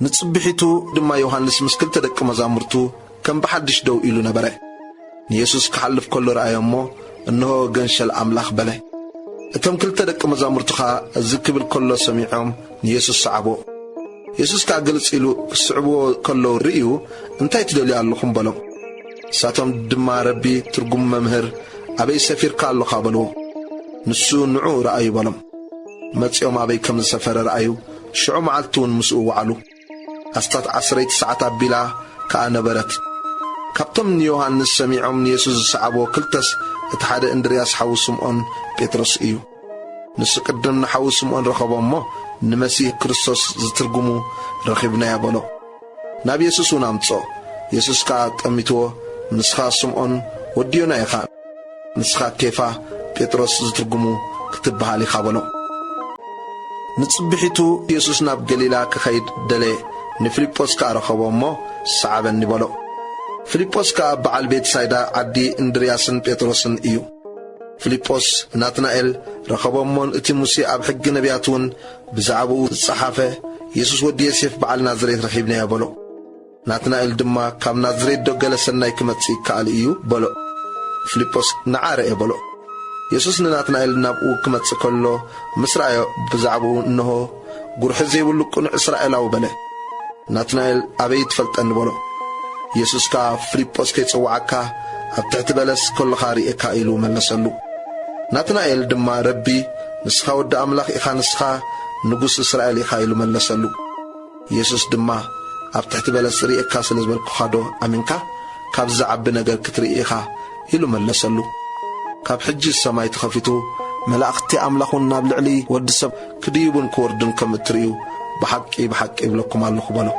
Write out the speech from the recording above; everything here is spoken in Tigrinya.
ንጽብሒቱ ድማ ዮሃንስ ምስ ክልተ ደቂ መዛሙርቱ ከም ብሓድሽ ደው ኢሉ ነበረ። ንየሱስ ክሓልፍ ከሎ ረኣዮ እሞ፣ "እንሆ ገንሸል ኣምላኽ" በለ። እቶም ክልተ ደቂ መዛሙርቱ ኸኣ እዚ ክብል ከሎ ሰሚዖም ንየሱስ ሰዓብዎ። የሱስ ከኣ ግልጽ ኢሉ ክስዕብዎ ከለዉ ርእዩ፣ "እንታይ ትደልዩ ኣለኹም?" በሎም። ንሳቶም ድማ፣ "ረቢ" ትርጉሙ "መምህር" ኣበይ ሰፊርካ ኣሎኻ በልዎ። ንሱ "ንዑ ረኣዩ" በሎም። መጺኦም ኣበይ ከም ዝሰፈረ ረኣዩ፣ ሽዑ መዓልቲ እውን ምስኡ ወዓሉ። ኣስታት ዓስረይቲ ሰዓት ኣቢላ ከኣ ነበረት። ካብቶም ንዮሃንስ ሰሚዖም ንየሱስ ዝሰዓብዎ ክልተስ እቲ ሓደ እንድርያስ ሓዉ ስምዖን ጴጥሮስ እዩ። ንሱ ቅድም ንሓዉ ስምዖን ረኸቦ እሞ ንመሲህ ክርስቶስ ዝትርጉሙ ረኺብናዮ በሎ። ናብ የሱስ እውን ኣምጽኦ። የሱስ ከኣ ጠሚትዎ፣ "ንስኻ ስምዖን ወዲ ዮና ኢኻ፣ ንስኻ ኬፋ ጴጥሮስ ዝትርጉሙ ክትበሃል ኢኻ" በሎ። ንጽብሒቱ የሱስ ናብ ገሊላ ክኸይድ ደለየ። ንፊልጶስ ከኣ ረኸቦ እሞ፣ "ሰዓበኒ" በሎ። ፊልጶስ ከኣ በዓል ቤትሳይዳ ዓዲ እንድርያስን ጴጥሮስን እዩ። ፊልጶስ ናትናኤል ረኸቦ እሞን እቲ ሙሴ ኣብ ሕጊ ነቢያት እውን ብዛዕባኡ ዝጸሓፈ፣ "የሱስ ወዲ ዮሴፍ በዓል ናዝሬት ረኺብናዮ" በሎ። ናትናኤል ድማ፣ "ካብ ናዝሬት ዶ ገለ ሰናይ ክመጽእ ይከኣል እዩ?" በሎ። ፊልጶስ፣ "ንዓ ርኤ" በሎ። የሱስ ንናትናኤል ናብኡ ክመጽእ ከሎ ምስ ረኣዮ ብዛዕባኡ፣ "እንሆ፣ ጉርሒ ዘይብሉ ቅኑዕ እስራኤላዊ" በለ። ናትናኤል፣ "ኣበይ ትፈልጠኒ?" በሎ። የሱስ ከኣ፣ "ፊልጶስ ከይጸውዓካ ኣብ ትሕቲ በለስ ከሎኻ ርእየካ" ኢሉ መለሰሉ። ናትናኤል ድማ፣ "ረቢ፣ ንስኻ ወዲ ኣምላኽ ኢኻ፣ ንስኻ ንጉስ እስራኤል ኢኻ" ኢሉ መለሰሉ። የሱስ ድማ፣ "ኣብ ትሕቲ በለስ ርእየካ ስለ ዝበልኩኻዶ ኣሚንካ? ካብዚ ዝዓቢ ነገር ክትርኢ ኢኻ" ኢሉ መለሰሉ። ካብ ሕጂ ሰማይ ተኸፊቱ፣ መላእኽቲ ኣምላኽ እውን ናብ ልዕሊ ወዲ ሰብ ክድይቡን ክወርዱን ከም እትርእዩ ብሓቂ፣ ብሓቂ እብለኩም ኣለኹ በሎ።